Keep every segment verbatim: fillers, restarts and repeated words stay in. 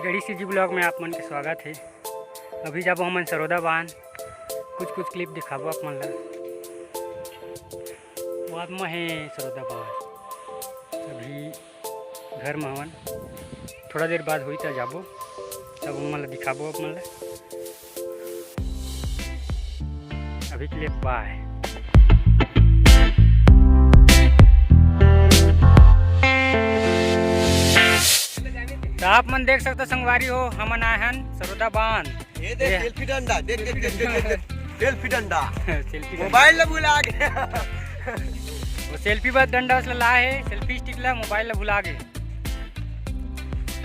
एडीसीजी blog में आप मन के स्वागत है। अभी जाबो हमन सरोदा बांध, कुछ कुछ क्लिप दिखाबो आप मन ला। वो आप में है सरोदा बांध, अभी घर में हवन, थोड़ा देर बाद होई त जाबो, तब उमन ला दिखाबो आप मन ला। अभी के लिए बाय। तो आप मन देख सकते हो संगवारी हो, हमन आए हन सरोदा बांध। ये देख, ये सेल्फी डंडा, देख, देख, देख, देख, देख, सेल्फी डंडा। सेल्फी डंडा। मोबाइल ला भुला गे। वो सेल्फी बस डंडा ला लाए है, सेल्फी स्टिक ला, मोबाइल ला भुला गे।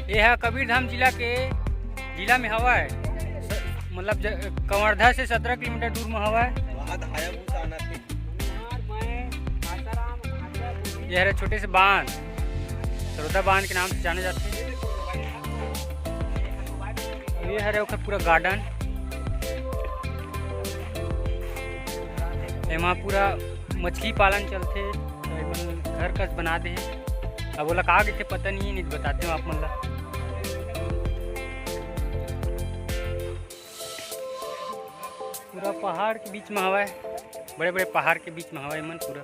ये है कबीरधाम जिला के, जिला में हवा है, स-, मतलब ज-, कवर्धा से सत्रह किलोमीटर दूर में हवा है। ये हरे छोटे से बांध, सरोदा बांध के नाम से जाने जाते हैं। ये हरे ओकर पूरा गार्डन, एमा पूरा मछली पालन चलथे, तो एमन घर कस बना दे हे। अब ओला का कहिथे पता नहीं, नहीं बताते हो आप मन ला। पूरा पहाड़ के बीच में हवय, बड़े बड़े पहाड़ के बीच में हवय एमन पूरा।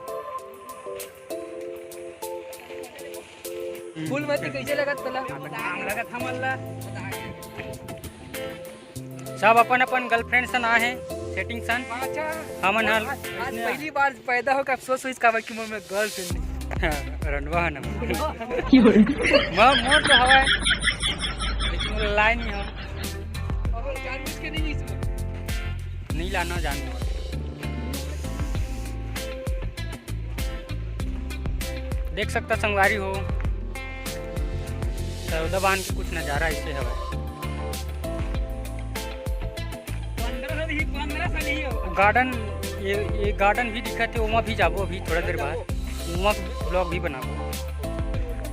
फूल मती कैसे लगत तोला? लगत हमन ला। सब अपन अपन गर्लफ्रेंड सन आए हैं, सेटिंग सन। अच्छा। हमन हल आज, आज पहली बार पैदा होकर अफसोस होइस काबर कि मोर में गर्लफ्रेंड नहीं। रंडवा है ना। मोर, मोर तो हवा है, लेकिन वो लाए नहीं हो। नहीं लाना जान। देख सकता संगवारी हो, सरोदा बांध के कुछ नजारा ऐसे हवय। गार्डन, ये, ये गार्डन भी दिखत है, ओमा भी जाबो अभी थोड़ा देर बाद, ओमा ब्लॉग भी बनाबो।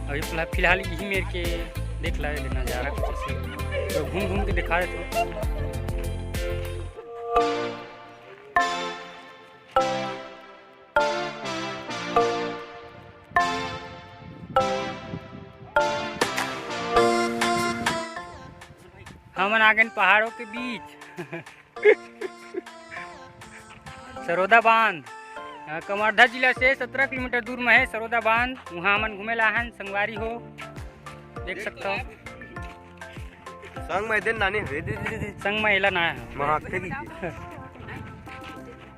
अभी फिलहाल, फिलहाल यही मेर के देख ला नजारा कुछ ऐसे, तो घूम घूम के दिखा देते। हमन आ गए पहाड़ों के बीच। सरोदा बांध, अ, कवर्धा जिला से सत्रह किलोमीटर दूर में है सरोदा बांध। वहाँ हमन घूमे ला हन संगवारी हो, देख सकता हो। संग में दे नानी, दे, दे, दे, दे। संग में एला ना है। महक के भी।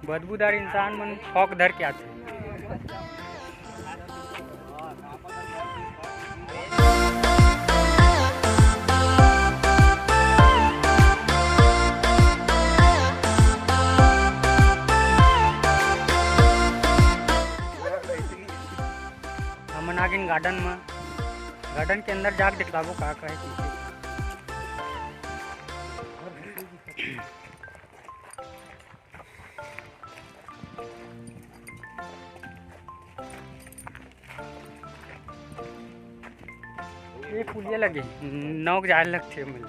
बदबूदार इंसान मन फॉक धर के आथे। हमन आ गेन गार्डन म। गार्डन के अंदर जाके दिखलाबो का का है, कइसे। ये पुलिया लगे, नौक जाए लगथे मन।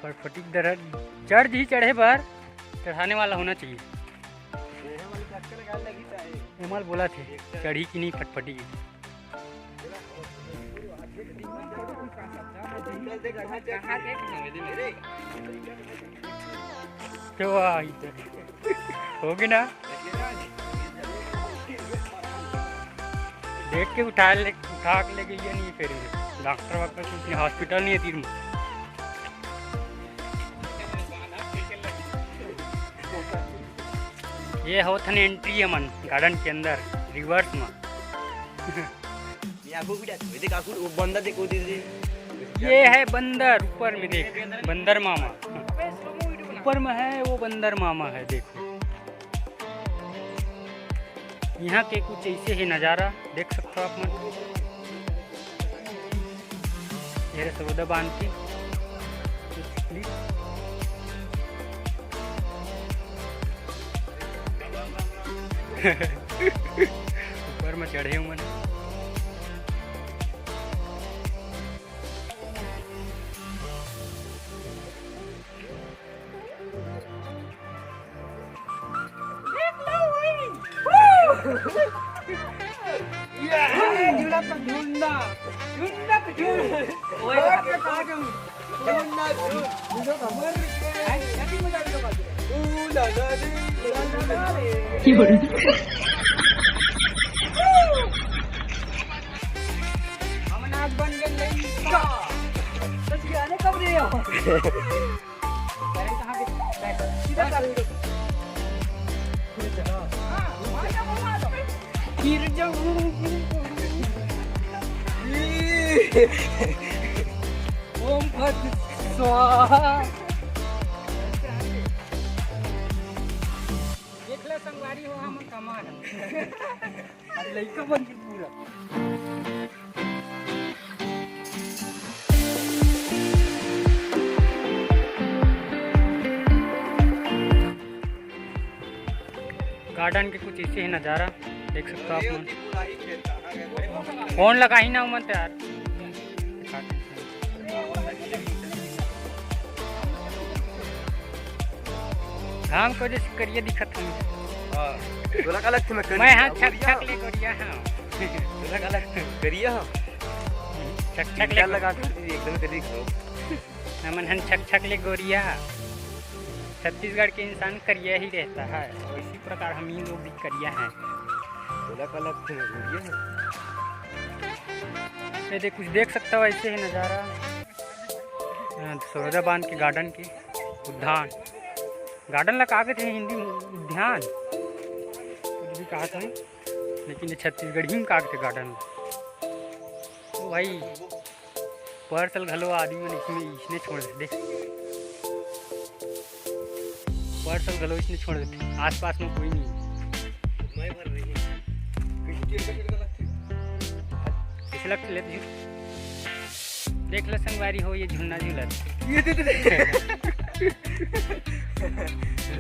फटफटी के दरद चढ़ जी, चढ़े बर चढ़ाने वाला होना चाहिए। एमल बोला थे चढ़ी कि नहीं फटफटी की। तो आ इधर हो गया ना, देख के उठा ले, उठा के ले गई है नहीं, फिर डॉक्टर वाक्टर कुछ नहीं, हॉस्पिटल नहीं है तीर में। ये होत हन एंट्री हमन गार्डन के अंदर रिवर्स में। ये आगू भी डाल, ये देख आगू, वो बंदर देखो, दे, दे। ये है बंदर, ऊपर में देख, बंदर मामा। ऊपर में है वो बंदर मामा है, देखो। यहाँ के कुछ ऐसे ही नज़ारा देख सकते हो आप मन। ये रहे सरोदा बांध के। ऊपर में चढ़े हुए हैं। झूला तो झूलना, झूलना तो झूल। ओए, ओए, कहाँ जाऊँ? झूलना झूल। झूलो तो मर गए। हैं? क्या चीज़ में जाने का बात है? ऊ ला ला रे, ऊ ला ला रे। हम नाच बन गए लइका। सच में आने कब रहे हो? अरे कहाँ पे? सीधा कर। हाँ, वहाँ जाओ, वहाँ जाओ। गिर जाऊँ। ओम फट स्वाहा। देख ले संगवारी हो, हमन कमा है। अरे लइका बन के पूरा। गार्डन के कुछ ऐसे ही नज़ारा देख सकते हो आप मन। फोन लगाही ना उमन तो यार। घाम के वजह से करिया दिखत हूँ। हाँ। तोला का लगथे मैं मैं करिया? हाँ, छक गोरिया? छक ले गोरिया हाँ। तोला का लगथे? करिया हाँ? छक छक ले। लगा कर दी, एकदम करिया दिखो। हमन हन छक छक ले गोरिया। छत्तीसगढ़ के इंसान करिया ही रहता है, इसी प्रकार हम ही लोग भी करिया हैं। तोला का लगथे मैं गोरिया हाँ? ये देख, कुछ देख सकता हो ऐसे ही नज़ारा। हाँ, सरोजा बांध के गार्डन के उद्यान, गार्डन ला का कथे हिंदी में? उद्यान कुछ भी कहा था, लेकिन ये छत्तीसगढ़ी में का कथे गार्डन। तो भाई, पर्स ल घलो आदमी मन इसमें, इसने छोड़ देथे, देख, पर्स ल घलो इसने छोड़ देथे, आसपास में कोई नहीं। कइसे लगथे ले तुझे? देख ले संगवारी हो, ये झुन्ना झूलत। ये दे दे।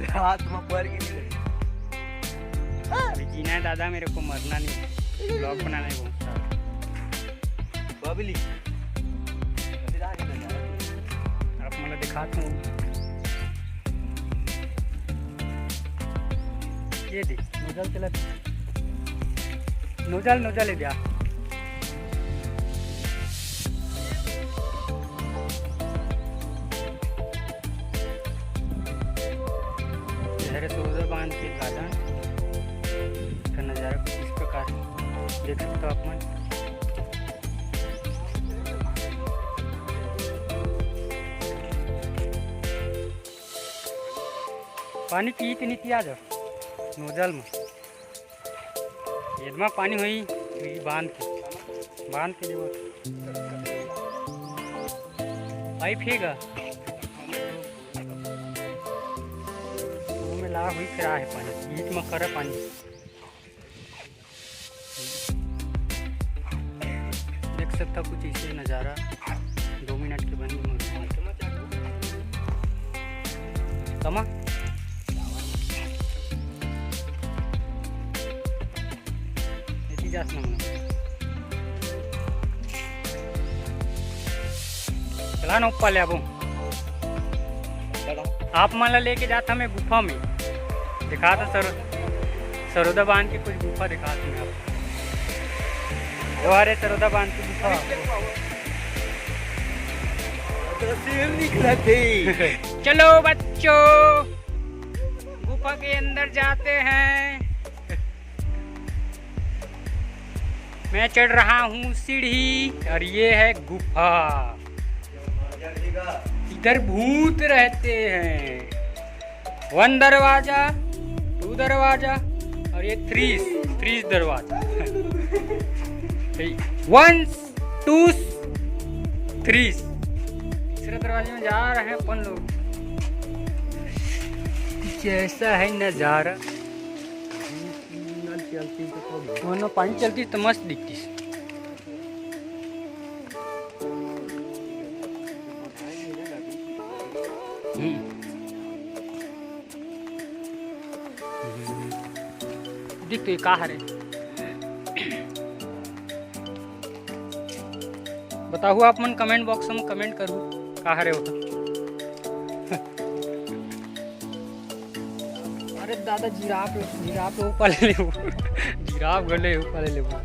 रात में पड़ के नहीं। अभी जीना है दादा, मेरे को मरना नहीं है। ब्लॉग बनाना है बहुत सारा। बबली। आप मला दिखाता हूँ। ये देख, नोजल चला। नोजल, नोजल है भैया। ये हरे सरोजा बांध के गार्डन का नज़ारा कुछ इस प्रकार देख सकते हो आप मन। पानी पी के नहीं पिया जा नोजल में। एदमा पानी होई, ये बांध के, बांध के लेवत। पाइप हे गा? वो में ला हुई फिर आहे पानी, बीच में खरा पानी। देख सकता कुछ ऐसे नज़ारा, दो मिनट के बनी। कमा? एती जास ना मना। चला ना ऊपर ले आबो। आप मन ला लेके जात हमें गुफा में। दिखा था सर, सरोदा बांध के कुछ गुफा दिखा था मैं आपको। वो हरे सरोदा बांध की गुफा। तो शेर निकला थे। चलो बच्चों, गुफा के अंदर जाते हैं। मैं चढ़ रहा हूँ सीढ़ी और ये है गुफा। इधर भूत रहते हैं। वन दरवाजा, टू दरवाजा और ये थ्री, थ्री दरवाजा। वन, टू, थ्री। तीसरे दरवाजे में जा रहे हैं अपन लोग। कुछ ऐसा है नज़ारा। वरना पानी चलती तो मस्त दिखती। हम्म। दिख तो ये का हरे? बताहू आप मन comment box में comment करू का हरे होता। अरे दादा जिराफ, जिराफ ऊपर ले लेबो। जिराफ गले ऊपर ले लेबो।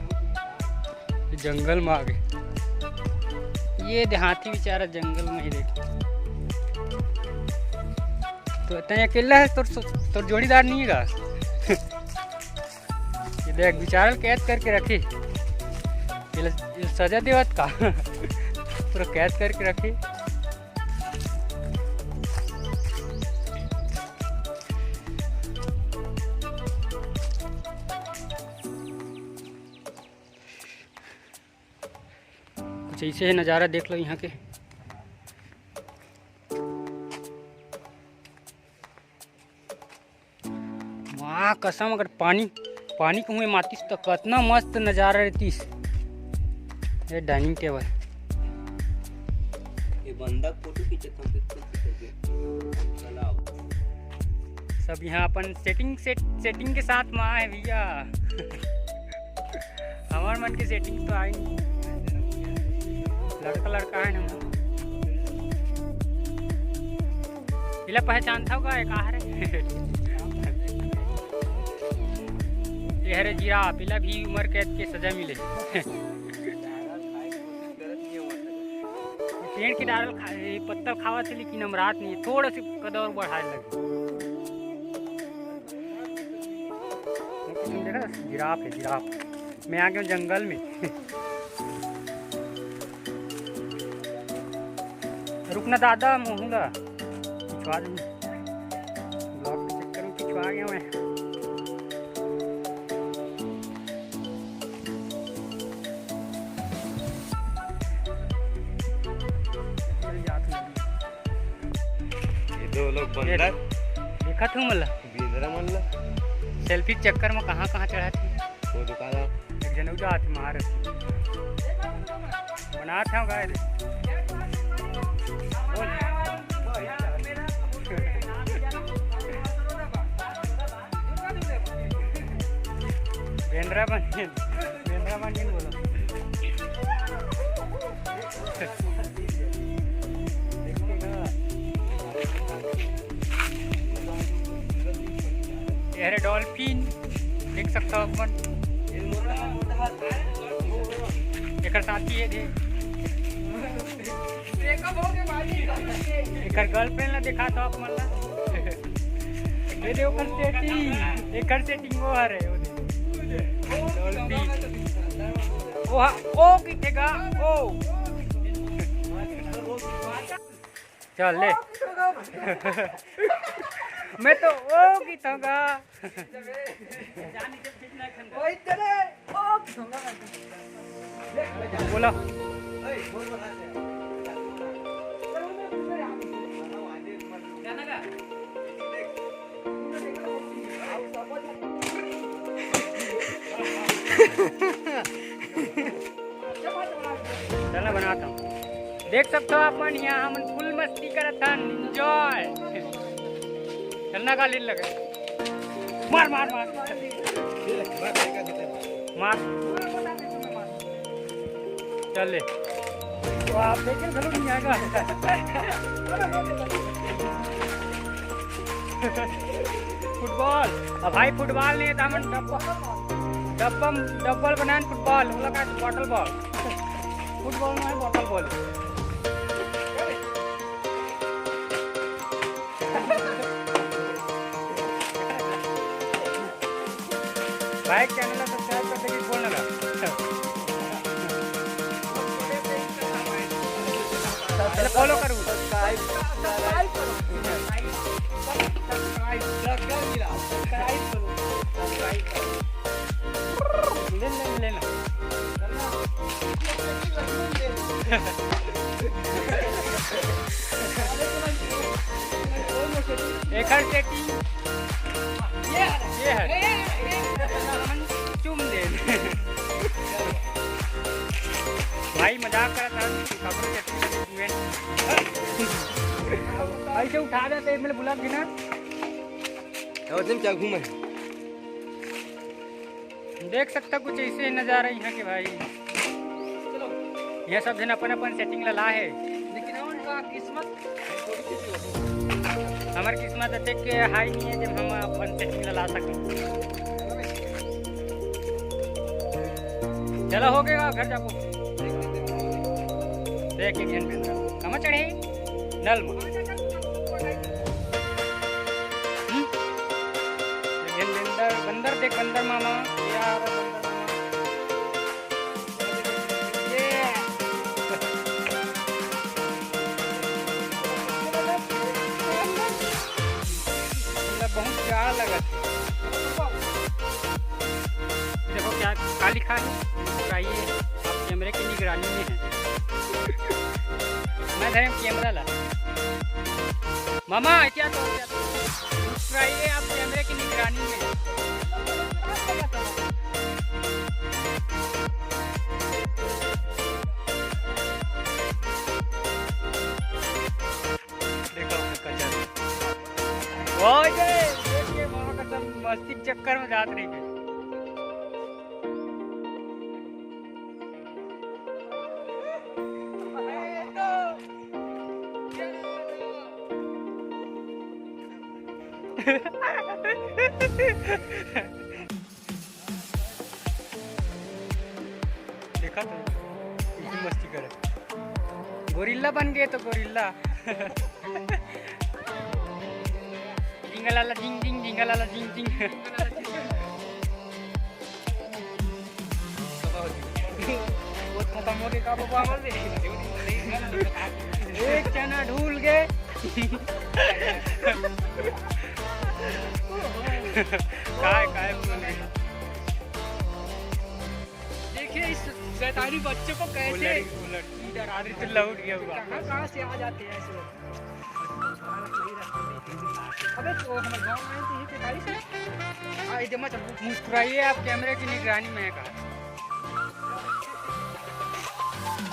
जंगल में आ गए। ये दे हाथी बेचारा जंगल में ही देख। तो तैं अकेला है, तोर, तोर जोड़ीदार नहीं है का? ये देख, बेचारा कैद करके रखे। ये ल-, ये सजा देवत का? पूरा कैद करके रखे। कुछ ऐसे है नज़ारा, देख लो यहाँ के। माँ कसम, अगर पानी, पानी के हुए मातिस तो कितना मस्त नज़ारा रहतीस। ये डाइनिंग टेबल। ये बंदा फोटो खींचत हूँ, किसको खींचोगे? चलाओ। सब यहाँ अपन सेटिंग, सेट, सेटिंग के साथ में आए भैया। हमार मन के सेटिंग तो आई नहीं। लड़का लड़का है ना। इला पहचानथव का? ये का हरे? ये हरे जिराफ, इला भी उम्र कैद के सजा मिले। पेड़ के डारल खा-, ये पत्तल खावत है, लेकिन हम रात नहीं, थोड़ा सा कद और बढ़ाए लगे। तुम देखा, जिराफ है, जिराफ। मैं आ गया हूँ जंगल में। रुकना दादा, मुँह ला पिछवा दूँ। ब्लॉग के चक्कर में पिछवा गया मैं। ये दो लोग ये बंदर। देखा तू मला? बेंदरा मन ला। सेल्फी चक्कर में कहाँ कहाँ चढ़ा थी। वो दुकान। एक जन उजा आती मार। बना था गाय रे। बोल। बेंदरा बन, बेंदरा बन के बोलो। ये हरे डॉल्फिन, देख सकता हो अपन। एकर साथी ये दे। एकर गर्लफ्रेंड ला देखा था अपन ला। ये दे ओकर सेटिंग, एकर सेटिंग वो हरे, वो दे। डॉल्फिन। ओ हा, ओ किथे गा, ओ। चल ले। मैं तो ओ किथे गा। बोला। चला बनाता हूँ। देख सकते हो आप मन, यहाँ हमन फुल मस्ती करत हन, एंजॉय। चलना का लील लगे। मार, मार, मार। मार। चल ले। तो आप देखे, चलो नहीं आएगा। फुटबॉल। अब भाई फुटबॉल नहीं है, तो हमन डब्बा, डब्बा, डब्बल बनाए फुटबॉल, ओला का बॉटल बॉल। फुटबॉल में है बॉटल बॉल। भाई चैनल ला सब्सक्राइब कर देगी, बोल ना। पहले फॉलो करूँ। सब्सक्राइब, सब्सक्राइब करो। सब्सक्राइब, सब्सक्राइब, सब्सक्राइब करो। सब्सक्राइब करो। ले, ले, ले लो। एकर सेटिंग ये है। चुम दे। भाई मजाक करत हन, खबर के। ऐसे उठा देते, मैंने बोला कि ना। और दिन क्या घूमे? देख सकता कुछ ऐसे नज़ारा यहाँ के भाई। यहाँ सब जन अपन अपन सेटिंग ला ला है। लेकिन हमन का किस्मत, हमर किस्मत अतेक हाई नहीं है जब हम अपन सेटिंग ला ला सकते। चला, हो गया, घर जाबो। देख, एक झन बेंदरा कहाँ चढ़े? नल में। हम्म? एक झन बंदर, बंदर देख, बंदर मामा। यार, बंदर मामा। ये। मतलब, बहुत जाड़ लगत हे। देखो क्या, का लिखा है? मुस्कुराइए, आप कैमरे की निगरानी में हैं। मैं धरे कैमरा ला। मामा, क्या तो, क्या तो? मुस्कुराइए, आप कैमरे की निगरानी में हैं। देखो, कचर। ओए, देखिए, मामा कसम, मस्ती के चक्कर में जात रही है। देखा तो, इतनी मस्ती करे। गोरिल्ला बन गए तो गोरिल्ला। जिंगलाला जिंग जिंग, जिंगलाला जिंग जिंग। वो खत्म हो गए का बाबा हमारे? एक चना ढूल गए। काय, काय बोल रहे? देखिए इस शैतानी बच्चे को कैसे उलट, उलट। इधर आ रही तो लौट गया हुआ। कहाँ, कहाँ से आ जाते हैं ऐसे लोग? अबे तो हमारे गाँव में तो ये भिखारी से। आ, ये दे मत, मुस्कुराइए, आप कैमरे की निगरानी में है कहा।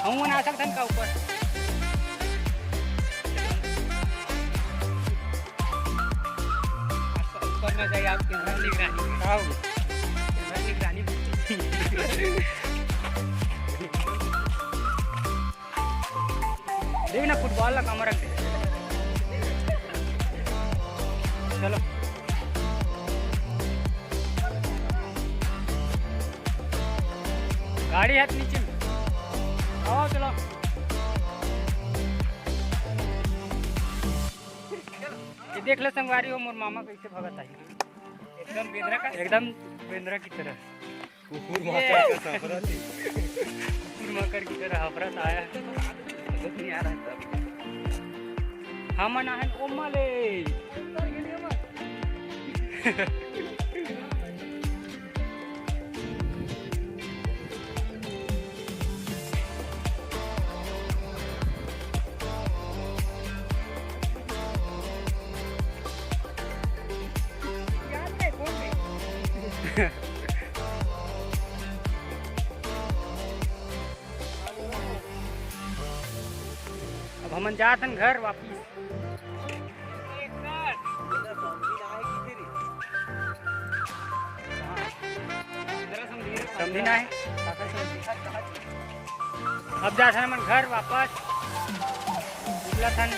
हम बना सकते हैं का ऊपर? ऊपर में जाइए आप कैमरा निगरानी। आओ। कैमरा निगरानी। देख ना, फुटबॉल ला कमर रख दे। चलो, गाड़ी हाथ नीचे में। आओ, चलो। ये देख ले संगवारी हो, मोर मामा कैसे भगत आई। एकदम बेंदरा का, एकदम बेंदरा की तरह। कुकुर माकर का हफरत ही। कुकुर माकर की तरह हफरत आया है। नहीं आ रहा था। हम ना है ओमा ले। अब हमन जात हन घर वापिस। समझी ना है? अब जात हन हमन घर वापस। निकलत हन।